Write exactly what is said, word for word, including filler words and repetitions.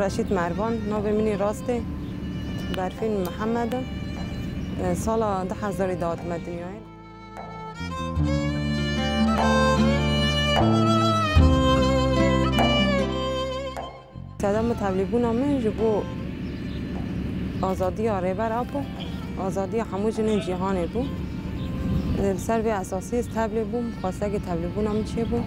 Reşîd Mervan, navê min ê rastê Berfîn Mihemed e. Sala du hezarî de hatime dinyayê. Sedema tevlîbûna min ji bo azadiya Rêber Apo, azadiya hemû jinên cîhanê bû. Li ser vê esasî ez tevlî bûm, xwestekê tevlîbûna min çêbû.